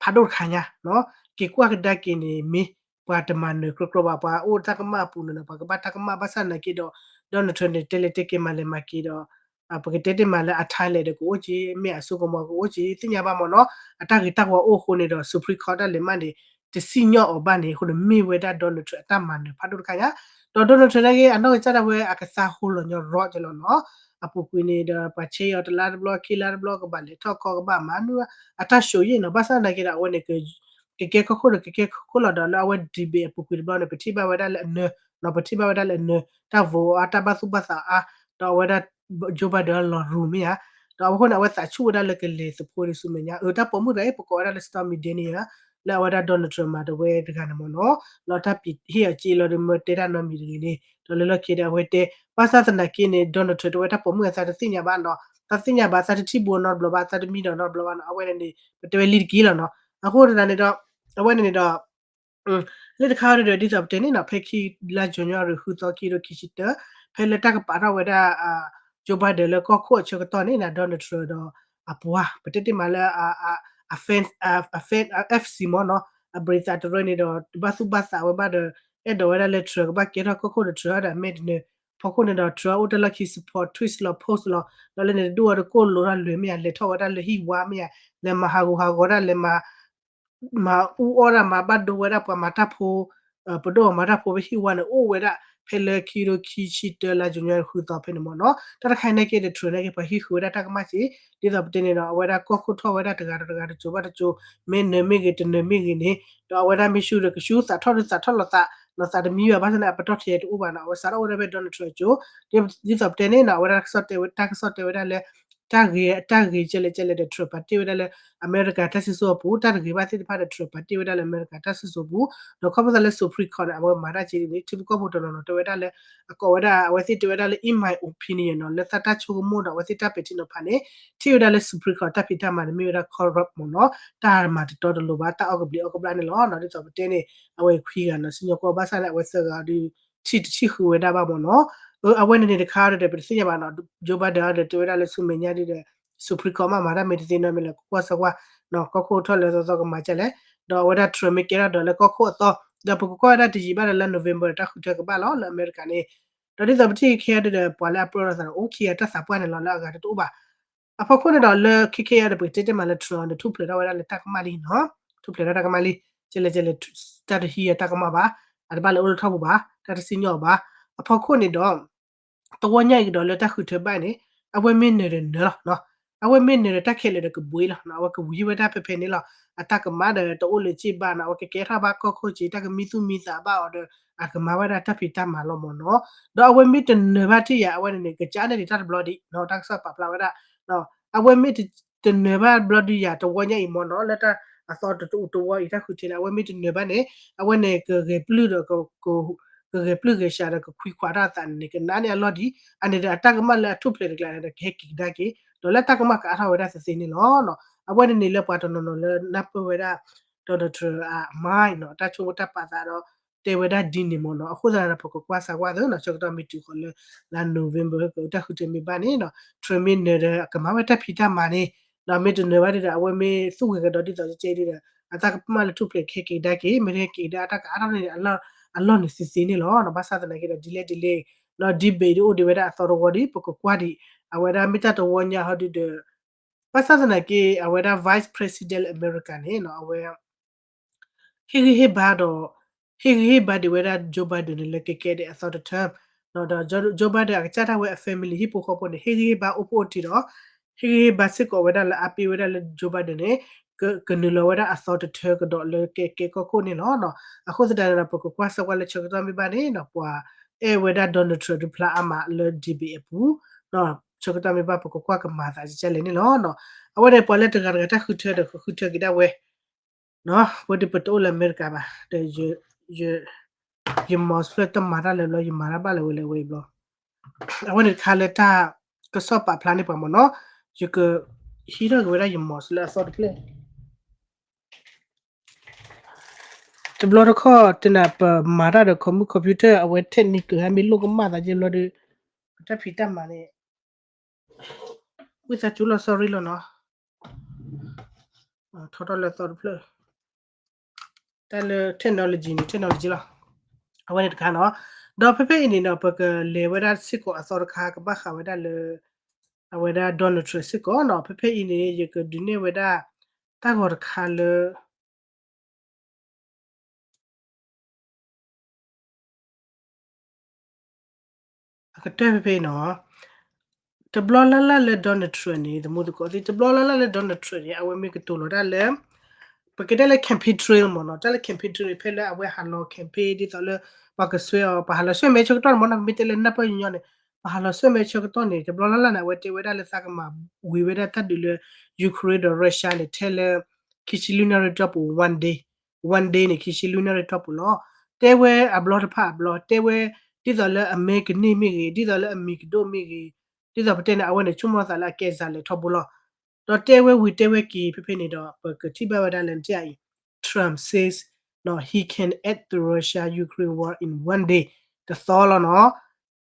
ဖးဒိၣ်တခါညါနီၤ က့ၤကွၢ်ကဒါက့ၤန့ၣ် မ့ၢ်ပှၤတမၤနၢၤကြီကြီဘၣ် ပှၤအိၣ်တၢ်ကမၣ်အပူၤန့ၣ်ဒီး ပှၤကဘၣ်တၢ်ကမၣ်ဘၣ်ဆၣ်သနာ်က့ဒီး Donald Trump န့ၣ် တဲလဲၤတဲက့ၤမၤလဲၤမၤက့ၤဒီး ပကတဲတ့ၢ်မးလၢအ Thailand ဒီးကအိၣ်က့ၤ မ့ၢ်အစိကမီၤကအိၣ်က့ၤ သ့ၣ်ညါဘၣ်မ့ၢ်နီၤ အတၢ်ဂ့ၤတၢ်ဝါအိၣ်အဃိန့ၣ်ဒီး Supreme Court တၢ်လဲၤမးန့ၣ် တစံၣ်ညီၣ်အီၤဘၣ်န့ၣ် အဃိန့ၣ်မ့ၢ်ဝဲဒၣ် Donald Trump အတၢ်မၤနၢၤဖးဒိၣ်တခါညါ ဒီး Donald Trump နာ်က့ အနီၢ်ကစၢ်ဒၣ်ဝဲအကသါဟိလီၤညီရီကလီၤနီၤ အပူၤကွံာ်န့ၣ်ဒီး ပှၤဆဲးအီၤတလါတဘျီ ခံလါတဘျီ ကဘၣ်လဲၤထီၣ်ခီ ကဘၣ်မၤနုၤ အတၢ် show ယ့ၣ်နီၤ ဘၣ်ဆၣ်သနာ်က့ဒီး အဝဲန့ၣ် ကကဲကီၢ်ခိၣ်ဒီးကကဲကီၢ်ခိၣ်လီၤဒီး လၢအဝဲ debate အပူၤကွံာ်တဘျီန့ၣ် ပထံၣ်ဘၣ်ဝဲဒၣ်လၢအနၢၤနီၤ ပထံၣ်ဘၣ်ဝဲဒၣ်လၢအနၢၤ တၢ်voteအါ တၢ်ဘၣ်သူၣ်ဘၣ်သးအါ ဒီးအဝဲဒၣ် Joe Biden လီၤရူၤမ့ၢ်ဧါ ဒီးအဝဲဃိန့ၣ် အဝဲသးဆူၣ်ဝဲဒၣ်လၢကလဲၤသဖှိဒ်ဆူမဲာ်ညါ အတၢ်ပိာ်မုၣ်တဂၤအံၤ ပကိးဝဲဒၣ်လၢ Stormy Daniels လၢအဝဲဒၣ် Donald Trump မၤတဝဲတဂၤန့ၣ်မ့ၢ်နီၤ လီၤတၢ်ပံာ်ဟ့ၣ်အီၤက့လီၤဒီး မ့ၢ်တဲတၢ်နီတမံၤတဂ့ၤန့ၣ် ဒီးလၢလီၢ်ခံဒီးအဝဲတဲ ဘၣ်ဆၣ်သနာ်က့န့ၣ် Donald Trump တဝဲတၢ်ပိာ်မုၣ်အသးတသ့ၣ်ညါဘၣ်နီၤ သးတသ့ၣ်ညါဘၣ် သးတထံၣ်ဘိနီတဘျီဘၣ် သးတမံဒီးနီတဘျီဘၣ်နီၤ အဝဲန့ၣ်န့ၣ် ပတဲဝဲလံတက့ၢ်လီၤနီၤ အဃိသတးန့ၣ်ဒီး အဝဲန့ၣ်န့ၣ်ဒီး လၢတခါအံၤဒီး ဒ်သိးပတဲန့ၣ်နီၤ ဖဲခံလါ January ဃုသီ ခံကထိခံဆံတၢ ဖဲလၢတၢ်ကပာ်ထီၣ်ဝဲဒၣ် Joe Biden လၢကီၢ်ခိၣ်အဆၢကတီၢ်န့ၣ် Donald Trump ဒီးအပှၤ ပတဲတ့ၢ်မးလၢ အ fan အ fan FC မ့ၢ်နီၤ အဘြံၤသးတရၢန့ၣ်ဒီး တဘၣ်သူၣ်ဘၣ်သးဝဲဘၣ်ဒီး အဲၣ်ဒိးဝဲဒၣ်လၢ Trump ကဘၣ်ကဲထီၣ်ကီၢ်ခိၣ်ဒီး Trump ဒီးအမဲာ်တနၢၤ ဖီခိၣ်န့ၣ်ဒီး Trump အိၣ်တၢ်လီၢ်ခံ support tweet လီၤ post လီၤ ဒီးလၢန့ၣ်တဒူၣ်အီၤတကိၣ်လိၤထီၣ်လွဲၢ်မ့ၢ်ဧါ လဲၤထီၣ်ဝဲဒၣ်လၢဟံၣ်ဝါမ့ၢ်ဧါ လဲၤမၤဟးဂူာ်ဟးဂီၤဒၣ်လဲၤမၤ မၤအူအီၣ်ဒၣ်မၤဘၣ်ဒိဝဲဒၣ်ပှၤမၤတၢ်ဖိ ပဒိၣ်အီၤမၤတၢ်ဖိဖဲဟံၣ်ဝါန့ၣ် အိၣ်ဝဲဒၣ် ဖဲလၢခံကထိခံဆံတၢလါ January ဃုသီဖဲန့ၣ်မ့ၢ်နီၤ တၢ်တခါအံၤနာ်က့ဒီး Trump နာ်က့ ပှၤဟံးဃုာ်ဝဲဒၣ်တၢ်ကမၣ်စ့ၢ် ဒ်သိးပတဲန့ၣ်ဒီး အဝဲဒၣ်ကီၢ်ခိၣ်ထီၣ်ဝဲဒၣ်တဂၤဒီးတဂၤတစိၤဘၣ်တစိၤ မ့ၢ်နၢၤမ့ၢ်ဂ့ၤ တနၢၤမ့ၢ်ဂ့ၤန့ၣ် ဒီးအဝဲဒၣ်မ့ၢ်ဆူဒီးကဆူသးထီၣ်ဒီးသးထီၣ်လီၤသး နီၤသးတမံဘၣ် ဘၣ်ဆၣ်န့ၣ် အပတီၢ်ထဲတအိၣ်ဘၣ်နီၤ အဝဲစးထီၣ်အိၣ်ဝဲဒၣ်ဖဲ Donald Trump အစိၤ ဒ်သိးပတဲန့ၣ်နီၤ အဝဲဒၣ်ကစီၣ်တဲဝဲ တၢ်ကစီၣ်တဲဝဲဒၣ်လၢ တၢ်ဂ့ၤ တၢ်ဂ့ၤကဲလဲၣ်ကဲလဲၣ်ဒီး Trump ပာ်တ့ၢ်ဝဲဒၣ်လၢ အမဲရကၤတၢ်စံၣ်စိၤအပူၤ တၢ်တဂ့ၤဘၣ်သ့ၣ်တဖၣ်ဒီး Trump ပာ်တ့ၢ်ဝဲဒၣ်လၢအမဲရကၤတၢ်စံၣ်စိၤအပူၤ ဒီးခီဖျိသးလၢ Supreme Court န့ၣ် အဝဲမၤတၢ်က့ဒ်န့ၣ် ထံဖိကီၢ်ဖိတနီၤနီၤတဲဝဲဒၣ်လၢ အကိးဝဲဒၣ် အဝဲသ့ၣ်တဲဝဲဒၣ်လၢ in my opinion နီၤ လၢသးတၢ်ဆိကမိၣ်ဒီး အဝဲသ့ၣ်တၢ်ပဲာ်ထံနီၤဖးန့ၣ် ထံၣ်ဝဲဒၣ်လၢ Supreme Court တၢ်ဖံးတၢ်မၤန့ၣ် မ့ၢ်ဝဲဒၣ် corrupt မ့ၢ်နီၤ တၢ်မၤတတီတလိၤဘၣ် တၢ်အီၣ်ကဘျံးအီၣ်ကဘျၣ်န့ၣ်လီၤနီၤ ဒ်သိးပတဲန့ၣ် အဝဲခွံဂၤနီၤ စံၣ်ညီၣ်ကွီၢ်ဘၣ်ဆၣ်န့ၣ် အဝဲသၢဂၤဒီး ထံၣ်တထံၣ်ဃုာ်ဝဲဒၣ်ဘၣ်မ့ၢ်နီၤ အဝဲန့ၣ်န့ၣ်တခါဒီး ပတသ့ၣ်ညါဘၣ်နီၤ Joe Biden ဒီးတဲဝဲဒၣ်လၢဆူမဲာ်ညါဒ်ဒီး Supreme Court မ့ၢ်မၤတၢ်မ့ၢ်တသ့နီတမံၤလဲၣ် ကကွၢ်စၢၤကွၢ် ကီၢ်ခိၣ်ထီၣ်လၢသီသီကမၤကဲလဲၣ် ဒီးအဝဲဒၣ် Trump မ့ၢ်ကဲထီၣ်ဒီးလၢကီၢ်ခိၣ်အသီ ဒီးပကကွၢ်ဝဲဒၣ်တယံာ်ဘၣ်ဒီးလၢ November တၢ်ဃုထၢကဘၣ်လီၤလၢအမဲရကၤန့ၣ် ဒီးဒ်သိးပထံၣ်ခဲအံၤဒီး ပှၤလၢအပၢၢ်လိာ်သးဒီး အိၣ်ခံဂၤတၢ်သးပှၢ်န့ၣ်လီၤ လၢအဂၤတအိၣ်ဘၣ် အဖီခိၣ်န့ၣ်ဒီးလၢခဲခဲအံၤဒီး ပကတဲတ့ၢ်မးလၢ Trump န့ၣ် ထူၣ်ဖျဲးထီၣ်ဝဲဒၣ်လၢတၢ်ကမၣ်လံနီၤ ထူၣ်ဖျဲးထီၣ်တၢ်ကမၣ်လံ ကဲလဲၣ်ကဲလဲၣ် တၢ်တဟံးအတၢ်ကမၣ်ဘၣ် အတဘၣ်လၢအိၣ်လၢထီၣ်ပူၤဘၣ် တၢ်တစံၣ်ညီၣ်အီၤဘၣ် အဖီခိၣ်န့ၣ်ဒီး တဝီညါအံၤကဒီးလၢတၢ်ဃုထၢဘၣ်န့ၣ် အဝဲမ့ၢ်နၢၤဒီးနၢၤလီၤ အဝဲမ့ၢ်နၢၤဒီးတၢ်ခဲလၢာ်ဒီးကဘှံးလီၤ အဝဲကဝံၤဝဲဒၣ်ဖဲဖဲန့ၣ်လီၤ အတၢ်ကမၣ်ဒီးတအိၣ်လၢၤစ့ၢ်ဘၣ်နီၤ အဝဲကကဲထီၣ်ဘၣ်ကီၢ်ခိၣ်စ့ၢ် တၢ်ကမံသူၣ်မံသးဘၣ်အီၤဒီး အကမၤဝဲဒၣ်တၢ်ဖံးတၢ်မၤလီၤမ့ၢ်နီၤ ဒီးအဝဲမ့ၢ်တနၢၤဘၣ်ထံၣ်ယၤ အဝဲန့ၣ်န့ၣ် ကစၢ်န့ၣ်ဒံးတၢ်တဘျီဒံးနီၤ တၢ်ကစီၣ်ပာ်ဖျါဝဲဒၣ် အဝဲမ့ၢ်တနၢၤဘၣ်ဘျီဒုးယၤ တဝီညါအံၤမ့ၢ်နီၤ လၢတၢ်အသီတအိၣ်တဝီအံၤ တၢ်ဃုထၢန့ၣ် အဝဲမ့ၢ်တနၢၤဘၣ်န့ၣ် အဝဲန့ၣ်ကဂဲၤပျုၢ်ဒီး ကဂဲၤပျုၢ်ဂဲၤဆှးဒီး ကခွံခွးတၢ်အသးန့ၣ်န့ၣ် ကနးန့ၢ်အလီၢ်ဒံး အန့ၣ်ဒီးအတၢ်ကမၣ်လၢအထူၣ်ဖျဲးတကျါန့ၣ်ဒီး ကဟဲက့ၤကဒါက့ၤ ဒီးလၢတၢ်ကမၣ်ကအါထီၣ်ဝဲဒၣ်သ့သ့န့ၣ်လီၤ. အဝဲန့ၣ်န့ၣ်လၢပှၤတနီၤနီၤလၢနၢ်ပၢၢ်ဝဲဒၣ် Donald Trump အ mind နီၤ တၢ်ဆိကမိၣ်တၢ်ပာ်သးဒီး တဲဝဲဒၣ်ဒ်န့ၣ်မ့ၢ်နီၤ အဃိသတးဒီး ပကကွၢ်စၢၤကွၢ်သ့နီၤ ဆၢကတီၢ်မ့ၢ်တုၤဃီၤလၢ လါ November ကတၢ်ဃုထၢမ့ၢ်ဘၣ်န့ၣ်နီၤ Trump မ့ၢ်နၢၤဒီး အကမၤဝဲတၢ်ဖံးတၢ်မၤန့ၣ် ဒီးမ့ၢ်တနၢၤဘၣ်ဒ်ဒီး အဝဲမ့ၢ်သူၣ်ဂဲၤကဒီးဒ်သိးကဲကဲဒ်ဒီး အတၢ်ကမၣ်လၢထူၣ်ဖျဲးကဟဲက့ၤကဒါက့ၤ မ့ၢ်တဟဲက့ၤကဒါအတၢ်ကအါထီၣ်န့ၣ် အလီၢ်န့ၣ်သ့သ့န့ၣ်လီၤ. ဘၣ်ဆၣ်သနာ်က့ဒီး ဒ်လဲၣ်ဒ်လဲၣ် ဒီး debate ဒ်အိၣ်ဒံးဝဲဒၣ်အသီတဝီဒံး ပကကွၢ်ဒံး အဝဲဒၣ်မ့ၢ်တၢ်တဝီညါဟီဒ်ဒီး ဘၣ်ဆၣ်သနာ်က့ အဝဲဒၣ် vice president လၢအမဲရကၤန့ၣ်နီၤ အဝဲ ဟ့ၣ်ဂံၢ်ဟ့ၣ်ဘါဒီး ဟ့ၣ်ဂံၢ်ဟ့ၣ်ဘါဒံးဝဲဒၣ် Joe Biden န့ၣ် လၢကကဲဒံးအသီတထၢ ဒီး Joe Biden အကစၢ်ဒၣ်ဝဲအ family ဟံၣ်ဖိဃီဖိန့ၣ် ဟ့ၣ်ဂံၢ်ဟ့ၣ်ဘါအိၣ်ဖှိၣ်အိၣ်တ့ၢ်ဒီး ဟ့ၣ်ဂံၢ်ဟ့ၣ်ဘါစ့ၢ်ကီးဝဲဒၣ်လၢအါပ့ၢ်ဝဲဒၣ်လၢ Joe Biden န့ၣ် ကနုာ်လီၤဝဲဒၣ်အသီတထၢကဒီးလၢကကဲကီၢ်ခိၣ်န့ၣ်လီၤ. အဃိသတးန့ၣ်ဒီး ပကကွၢ်ဆၢကွၢ်လၢဆၢကတီၢ်မ့ၢ်ဘၣ်န့ၣ်ဒီး ပှၤအဲၣ်ဝဲဒၣ် Donald Trump ဒုဖျါအါမးလၢ debate အပူၤ ဆၢကတီၢ်မ့ၢ်ဘၣ်ပကကွၢ်ကမၤသးကကလဲၣ်န့ၣ်လီၤ. အဝဲန့ၣ် ပှၤလၢတဂၤတဂၤတၢ်ဃုထၢဒီး ဃုထၢက့ၤဒၣ်ဝဲ ဝဲဒၣ်ပတအိၣ်လၢအမဲရကၤဘၣ် ဒီး ယ mouse ဖျၢၣ်တမၤတၢ်လၢၤဘျီ ယမၤတၢ်ဘၣ်လၢၤဝဲလၢအဝဲအံၤဘျီ အဝဲန့ၣ်တခါလၢတၢ်ကစီၣ်ပာ်ဖျါန့ၢ်ပှၤမ့ၢ်နီၤ ယကဟံးထီၣ်က့ၤဝဲဒၣ်ယ mouse လၢအသီတဖျၢၣ် တဘျီတခီၣ်တနၤပမၤတၢ်ဒီး computer အဝဲ technical ဟဲမ့ၢ်လိၣ်ကမၣ်သးက့ဘျီဒီး ပတၢ်ဖံးတၢ်မၤန့ၣ် ဝံသးစူၤလီၤ sorry လီၤနီၤ ထီထီၣ်လၢအသီတဖျၢၣ် တၢ်လၢ technology န့ၣ် technology လီၤ အဝဲန့ၣ်တခါနီၤ ဒီးဖဲဖဲအံၤန့ၣ်ဒီး ပကလဲၤဝဲဒၣ်စ့ၢ်ကီးအသီတခါ ကဘၣ်ဃးဝဲဒၣ်လၢ အဝဲဒၣ် Donald Trump စ့ၢ်ကီးနီၤ ဖဲဖဲအံၤန့ၣ် ယကဒုးနဲၣ်ဝဲဒၣ် တၢ်ဂီၤတခါလၢ အကတၢၢ်ဖဲဖဲနီၤ တဘျီလၢ်လၢ်လၢ Donald Trump န့ၣ် သမူသကိးသ့ၣ် တဘျီလၢ်လၢ်လၢ Donald Trump န့ၣ် အဝဲမ့ၢ်ကတိၤလီၤတၢ်လၢ ပကတဲလၢ campaign trail မ့ၢ်နီၤ တၢ်လၢ campaign trail န့ၣ် ဖဲလၢအဝဲဟးလီၤ campaign ဒ်သိးလၢ ပှၤကစွဲအီၤ ပှၤဟးလီၤစွဲမဲာ်ဆၢကတီၢ်န့ၣ်မ့ၢ်နီၤ ပမ့ၢ်တဲလၢနၢ်ပၢၢ်ညီညီန့ၣ် ပှၤဟးလီၤစွဲမဲာ်ဆၢကတီၢ်န့ၣ် တဘျီလၢ်လၢ်န့ၣ် အဝဲတဲဝဲဒၣ်လၢသးကမၤဝံၤဝဲဒၣ်တၢ်ဒုးလၢ Ukraine ဒီး Russia န့ၣ် ထဲလၢ ခံဆံလွံၢ်နၣ်ရံၣ်တီၢ်ပူၤ one day one day န့ၣ် ခံဆံလွံၢ်နၣ်ရံၣ်တီၢ်ပူၤလီၤ. တဲဝဲအဘျီတဖၣ်အဘျီ တဲဝဲ ဒ်သိးလၢအမဲာ်ကန့ၢ်မ့ၢ်ဂ့ၤ ဒ်သိးလၢအမံၤကဒိၣ်မ့ၢ်ဂ့ၤ ဒ်သိးပတဲန့ၣ် အဝဲန့ၣ် ဆိကမိၣ်သးလၢအကဲစးလဲၤထီဘိလီၤ. ဒီးတဲဝဲဝံၤတဲဝဲက့ၤ ဖဲဖဲန့ၣ်ဒီး ပကထံၣ်ဘၣ်ဝဲဒၣ်လၢနထံၣ်အံၤ Trump says he can end the Russia-Ukraine war in one day တသီလီၤနီၤ.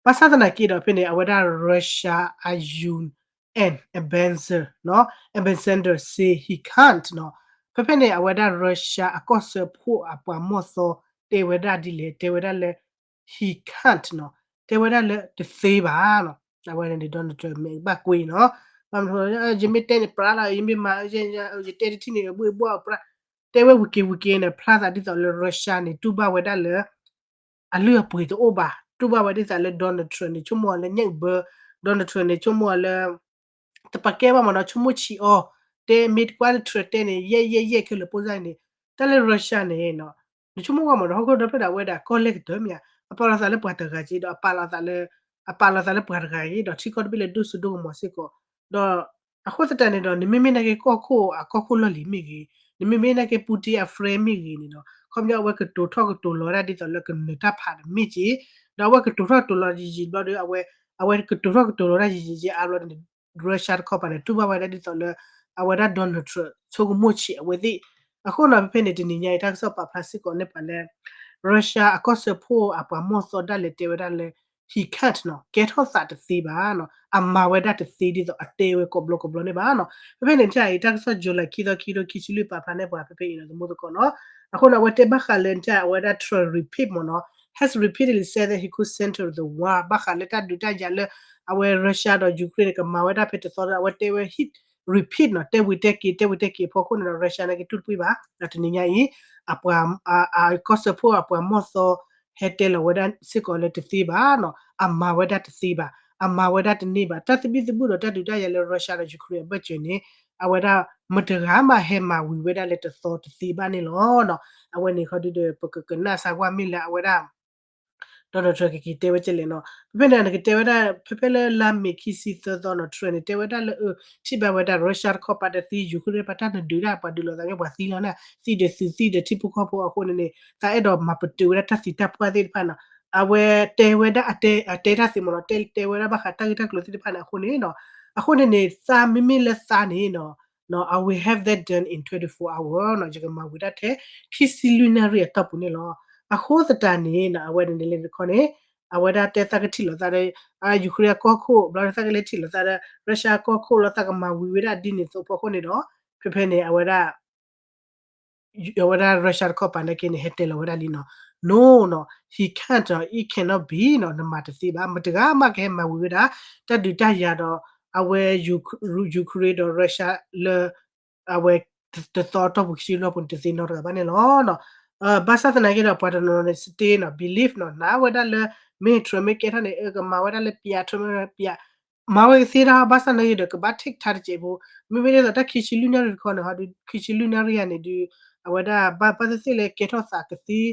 ဘၣ်ဆၣ်သနာ်က့ဒီး ဖဲန့ၣ် အဝဲဒၣ် Russia အ U N ambassador နီၤ ambassador say he can't နီၤ. ဖဲဖဲန့ၣ် အဝဲဒၣ် Russia အကီၢ်စၢဖှိၣ်အပှၤမီၢ်သီ တဲဝဲဒၣ်ဒ်လဲၣ် တဲဝဲဒၣ်လၢ he can't နီၤ တဲဝဲဒၣ်လၢတသ့ဘၣ်နီၤ. အဝဲန့ၣ် Donald Trump မဲာ်ဘၣ်ကွံနီၤ ဘၣ်မနုၤ ယမ့ၢ်တဲန့ၣ်ပြးလီၤ ယမ့ၢ်မၤ ယတဲတထံၣ်န့ၣ် ဘှ့ၣ်ဘှီၣ်ပြး တဲဝဲဝံၤက့ၤဝံၤက့ၤန့ၣ် ဖျါသးဒ်သိးလၢ Russia န့ၣ် တူၢ်ဘၣ်ဝဲဒၣ်လၢ အလုၢ်အပှ့ၤတအိၣ်ဘၣ် တူၢ်ဘၣ်ဝဲဒ်သိးလၢ Donald Trump န့ၣ် ဆိကမိၣ်အီၤလၢညၣ်အဘၢ Donald Trump န့ၣ် ဆိကမိၣ်အီၤလၢ တပာ်ကဲဘၣ်မ့ၢ်နီၤ ဆိကမိၣ်ဆံးအီၤ တဲမ့ၢ်တကွၢ်လၢ Trump တဲန့ၣ် ယဲၢ်ယဲၢ်ယဲၢ်ခဲလၢာ်ပိၢ်စၢ်န့ၣ် တၢ်လၢ Russia န့ၣ်နီၤ နဆိကမိၣ်ကွၢ်မ့ၢ်နီၤ ဟီၣ်ခိၣ်ဒီဖျၢၣ်ဒီးအဝဲဒၣ်ကီၢ်လဲၢ်ကတၢၢ်မ့ၢ်ဧါ အပာ်လီၤသးလၢပှၤတဂၤက့ဒီး အပာ်လီၤသးလၢ အပာ်လီၤသးလၢပှၤတဂၤက့ဒီး ထံကီၢ်တဘ့ၣ်လၢဒိၣ်စိဒိၣ်ကမီၤစ့ၢ်ကီး ဒီး အဃိသတးန့ၣ်ဒီး နမ့မ့ၢ်နာ်က့ကီၢ်ခိၣ်အကီၢ်ခိၣ်လီၢ်လံၤမ့ၢ်ဂ့ၤ, နမ့မ့ၢ်နာ်က့ Putin အ friend မ့ၢ်ဂ့ၤန့ၣ်ဒီး ခီပညီအဝဲကတိၤထီၣ်ကတိၤလီၤဝဲဒၣ်ဒ်သိးလၢကနၢၤတၢ်ဖးတမ့ၢ်က့, ဒီးအဝဲကတိၤထီၣ်ကတိၤလီၤယံာ်ယံာ်ဘျီဒီး အဝဲ အဝဲကတိၤထီၣ်ကတိၤလီၤတၢ်ယံာ်ယံာ်က့အါဘျီန့ၣ် Russia တခီပၤန့ၣ် တူၢ်ဘၣ်ဝဲဒၣ်ဒ်သိးလၢ အဝဲဒၣ် Donald Trump ဆိကမိၣ်ဆံးအဝဲသ့ၣ်, အဃိန့ၣ် ဖဲဖဲန့ၣ် တနံၤညါအံၤ တၢ်ကစီၣ်ပာ်ဖျါစ့ၢ်ကီးန့ၢ်ပှၤလၢ Russia အကီၢ်စၢဖှိၣ်အပှၤမီၢ်သီဒၣ်လဲာ်တဲဝဲဒၣ်လၢ he can't နီၤ ကဲထီၣ်သးတသ့ဘၣ်နီၤ အမၤဝဲဒၣ်တသ့ဒ်သိးအတဲဝဲကိးဘျီကိးဘျီန့ၣ်ဘၣ်နီၤ. ဖဲဖဲန့ၣ် နထံၣ်အံၤ တၢ်ကစီၣ် July ခံသီ ခံကထိခံဆံလွံၢ် ပာ်ဖျါန့ၢ်ပှၤဖဲဖဲအံၤနီၤ သမူသကိးနီၤ. အဃိန့ၣ် အဝဲတဲဘၣ်ဃးလၢ နထံၣ်အဝဲဒၣ် Trump repeat မ့ၢ်နီၤ has repeatedly said that he could center the war ဘၣ်ဃးလၢတၢ်ဒုးတၢ်ယၤလၢ အဝဲ Russia ဒီး Ukraine န့ၣ် ကမၤဝဲဒၣ်ဖဲတသီဒီး အဝဲတဲဝဲ he repeat နီၤ တဲဝံၤတဲက့ၤ တဲဝံၤတဲက့ၤအဖီခိၣ်န့ၣ်ဒီး Russia နာ်က့တူၢ်တပှ့ၤဘၣ်. ဒီးတနံၤညါအံၤ အပှၤ အ အကီၢ်စၢဖှိၣ်အပှၤမီၢ်သီ ဟဲတဲလီၤဝဲဒၣ်စ့ၢ်ကီးလၢတသ့ဘၣ်နီၤ အမၤဝဲဒၣ်တသ့ဘၣ် အမၤဝဲဒၣ်တန့ၢ်ဘၣ် တၢ်သဘံၣ်သဘုၣ်ဒီးတၢ်ဒုးတၢ်ယၤလၢ Russia ဒီး Ukraine အဘၢၣ်စၢၤန့ၣ် အဝဲဒၣ်မတဂၤမးဟဲမၤဝံၤဝဲဒၣ်လၢတသီတသ့ဘၣ်န့ၣ်လီၤနီၤ. အဝဲန့ၣ်ခီဒုဒီး ပကကနၣ်စၢ်ကွၢ်မ့ၢ်လၢအဝဲဒၣ် Donald Trump ကက့ၤတဲဝဲကလဲၣ်နီၤ. ဖဲဖဲန့ၣ် နကတဲဝဲဒၣ် ဖဲဖဲလၢလါမ့ၤခံဆံသၢသီနီၤ Trump န့ၣ် တဲဝဲဒၣ်လၢ အ ထံၣ်ဘၣ်ဝဲဒၣ် Russia တခီပၤတသ့ Ukraine ပှၤတၢ်နဒုးတၢ် ပှၤဒုးလိာ်သးမ့ၢ်ပှၤသံလီၤန့ၣ် သံဒီးသုးသံဒီးထံဖိကီၢ်ဖိအဃိန့ၣ်န့ၣ် သးအဲၣ်ဒိးမၤပတုာ်ဝဲဒၣ်တၢ်သံတၢ်ပှၢ်သ့ၣ်တဖၣ်နီၤ. အဝဲတဲဝဲဒၣ်အတဲ အတဲတၢ်သ့မ့ၢ်နီၤ တဲ တဲဝဲဒၣ်ဘၣ်ဃးတၢ်ဂ့ၢ်တၢ်ကျိၤသ့ၣ်တဖၣ်န့ၣ် အဃိန့ၣ်နီၤ အဃိန့ၣ်န့ၣ် သးမ့မ့ၢ်လၢသးန့ၣ်နီၤ I will have that done in twenty-four hour နီၤ ယကမၤဝံၤဒၣ်ထဲ ခံဆံလွံၢ်နၣ်ရံၣ်အတီၢ်ပူၤန့ၣ်လီၤ. အဃိသတးန့ၣ်နီၤ အဝဲန့ၣ်န့ၣ်လၢတခီန့ၣ် အဝဲဒၣ်တဲသးကထံၣ်လိာ်သးဒီး Ukraine အကီၢ်ခိၣ် ဘျီသးကလဲၤထံၣ်လိာ်သးဒီး Russia အကီၢ်ခိၣ်လီၤ သးကမၤဝံၤဝဲဒၣ်ဒ်န့ၣ်သိးဖီခိၣ်န့ၣ်ဒီး ဖဲဖဲန့ၣ် အဝဲဒၣ် အဝဲဒၣ် Russia တခီပၤနာ်က့န့ၣ် ဟဲတဲလီၤဝဲဒၣ်လံနီၤ No နီၤ he can't နီၤ it cannot be နီၤ နမၤတသ့ဘၣ် မတဂၤမးကဟဲမၤဝံၤဝဲဒၣ် တၢ်ဒုးတၢ်ယၤဒီး အဝဲ Ukraine ဒီး Russia လၢ အဝဲ တသီအတီၢ်ပူၤ ခံဆံလွံၢ်ပူၤန့ၣ် တသ့နီတဂၤဘၣ်န့ၣ်လီၤ. ဘၣ်ဆၣ်သနာ်က့ဒီး ပှၤတနီၤနီၤန့ၣ် စတ့နီၤ believe နီၤ နာ်ဝဲဒၣ်လၢ မ့ၢ် Trump မ့ၢ်ကဲထီၣ်န့ၣ် ကမၤဝဲဒၣ်လၢပျး Trump မ့ၢ်ပျး မၤဝဲကသ့တၢ် ဘၣ်ဆၣ်သနာ်က့ဒီး ကဘၣ် take time တစဲးဖိ မ့မ့ၢ်ဒ်သိးတၢ်ခံဆံလွံၢ်နၣ်ရံၣ်တခီန့ၣ် ဟီဒီး ခံဆံလွံၢ်နၣ်ရံၣ်ဧါန့ၣ်ဒီး အဝဲဒၣ်ဘၣ်သ့ၣ်သ့ၣ်လၢကဲထီၣ်သးကသ့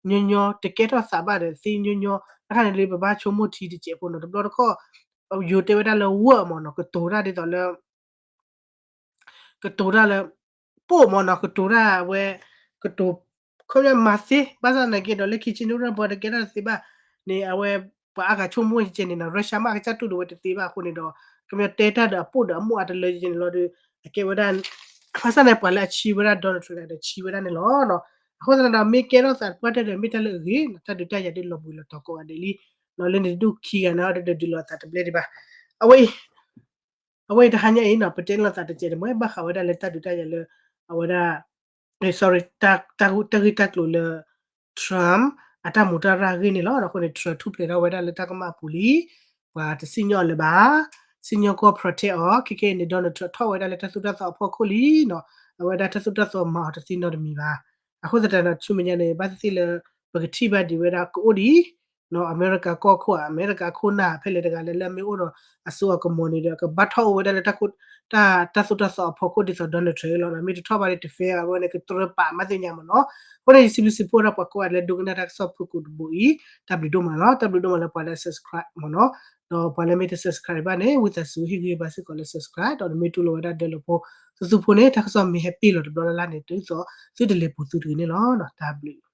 ညီညီ တကဲထီၣ်သးဘၣ်ဒီးသ့ညီညီ တခါန့ၣ်လၢပဘၣ်ဆိကမိၣ်ထံတစဲးဖိနီၤ တဘျီတခီၣ် ယိၤတဲဝဲဒၣ်လၢ ဝၢၣ်မၢ်နီၤ ကတိၤတၢ်ဒ်သိးလၢ ကတိၤတၢ်လၢ ပိာ်မၢ်နီၤ ကတိၤတၢ်ဝဲ ကတိၤ ခီပညီမၤသ့ ဘၣ်ဆၣ်သနာ်က့ဒီး လၢခံဆံနၣ်ရံၣ်ပှၤတကဲထီၣ်တသ့ဘၣ်န့ၣ် အဝဲ ပှၤအါဂၤဆိကမိၣ်ကဲန့ၣ်နီၤ Russia မ့ၢ်အကစၢ်တူၢ်ဒိၣ်ဝဲတသ့ဘၣ်အဃိန့ၣ်ဒီး ခီပညီတဲတၢ်ဒီးအပိာ်ဒီးအမိၢ်အတလၢကဲန့ၣ်လီၤဒီး အကဲဝဲဒၣ် ဘၣ်ဆၣ်န့ၣ် ပှၤလၢအဆံးဝဲဒၣ် Donald Trump ဒီးဆံးဝဲဒၣ်န့ၣ်လီၤ. အဃိသတးဒီး မ့ၢ်ကဲထီၣ်သးတပှၢ်တၢၢ်ဒီး မ့ၢ်တၢ်လၢအဂ့ၤ တၢ်ဒုးတၢ်ယၤဒ်လီၤဘှံးလီၤတီၤကိးဂၤဒဲးလံ လၢန့ၣ်တဒူၣ်ခံဂၤန့ၣ် ဒီးဒုးလီၤအသးတဘျဲဒံးဘၣ် အဝဲအံၤ အဝဲအံၤတဟါညါအံၤနီၤ ပတဲလိာ်သးတစဲးတမှဲ ဘၣ်ဃးဝဲဒၣ်လၢတၢ်ဒုးတၢ်ယၤလၢ အဝဲဒၣ် sorry တၢ်ဂ့ၢ်တၢ်ကျိၤလၢ Trump အတၢ်မူတၢ်ရၢ်ဂ့ၢ်န့ၣ်လီၤ. အဃိန့ၣ် Trump ထူၣ်ဖျဲးထီၣ်ဝဲဒၣ်လၢတၢ်ကမၣ်အပူၤလံ ပှၤတစံၣ်ညီၣ်လၢၤဘၣ် စံၣ်ညီၣ်ကွီၢ် protect အီၤ ခဲကနံၣ်အံၤန့ၣ် Donald Trump ထီၣ်ဝဲဒၣ်လၢတၢ်သိၣ်တၢ်သီအဖီခိၣ်လံနီၤ အဝဲဒၣ်တၢ်သိၣ်တၢ်သီမၤအီၤတသ့နီတမံၤဘၣ်. အဃိသတးဒီး ဆူမဲာ်ညါန့ၣ် ဘၣ်သ့ၣ်သ့ၣ်လၢ ပကထံၣ်ဘၣ်ဒံးဝဲဒၣ်ကအိၣ်ဒံး အမဲရကၤကီၢ်ခိၣ်ဧါ အမဲရကၤခိၣ်နၢ်ဖဲလဲၣ်တဂၤလဲၣ် လၢအမ့ၢ်အိၣ်ဒီးအစိအကမီၤန့ၣ်ဒီး ကဘၣ်ထီၣ်အိၣ်ဝဲဒၣ်လၢ တၢ်သိၣ်တၢ်သီအဖီခိၣ်ဒ်သိး Donald Trump လီၤ. မ့ၢ်တထီၣ်ဘၣ်န့ၣ် တဖဲအဝဲန့ၣ် ကတြၢပာ်မးသ့ၣ်ညါမၢ်နီၤ. အဃိန့ၣ် ယစံးဘျုးစံးဖှိၣ်ဒၣ်ပှၤကိးဂၤလၢဒိကနၣ်တၢ်ကစီၣ်ဖုၣ်ကိာ်တဘိအံၤ တၢ်ဘျုးဒိၣ်မးလီၤ. တၢ်ဘျုးဒိၣ်မးလၢပှၤလၢ subscribe မၢ်နီၤ. ဒီးပှၤလၢမ့ၢ်တ subscribe ဘၣ်န့ၣ် ဝံသးစူၤဟ့ၣ်ဂံၢ်ဘါစ့ၢ်ကီးလၢ subscribe ဒီးနမ့ၢ်တူၢ်လိာ်ဝဲဒၣ်ဒၢလီၤဖိ သူသူဖိန့ၣ် တၢ်ကစီၣ်မ့ၢ်ဟဲပ့ၢ်လီၤတဘျီလၢ်လၢ်န့ၣ် ဒ်သိးသုတလဲၤပူၤသုတဂ့ၤန့ၣ်လီၤ. တၢ်ဘျုး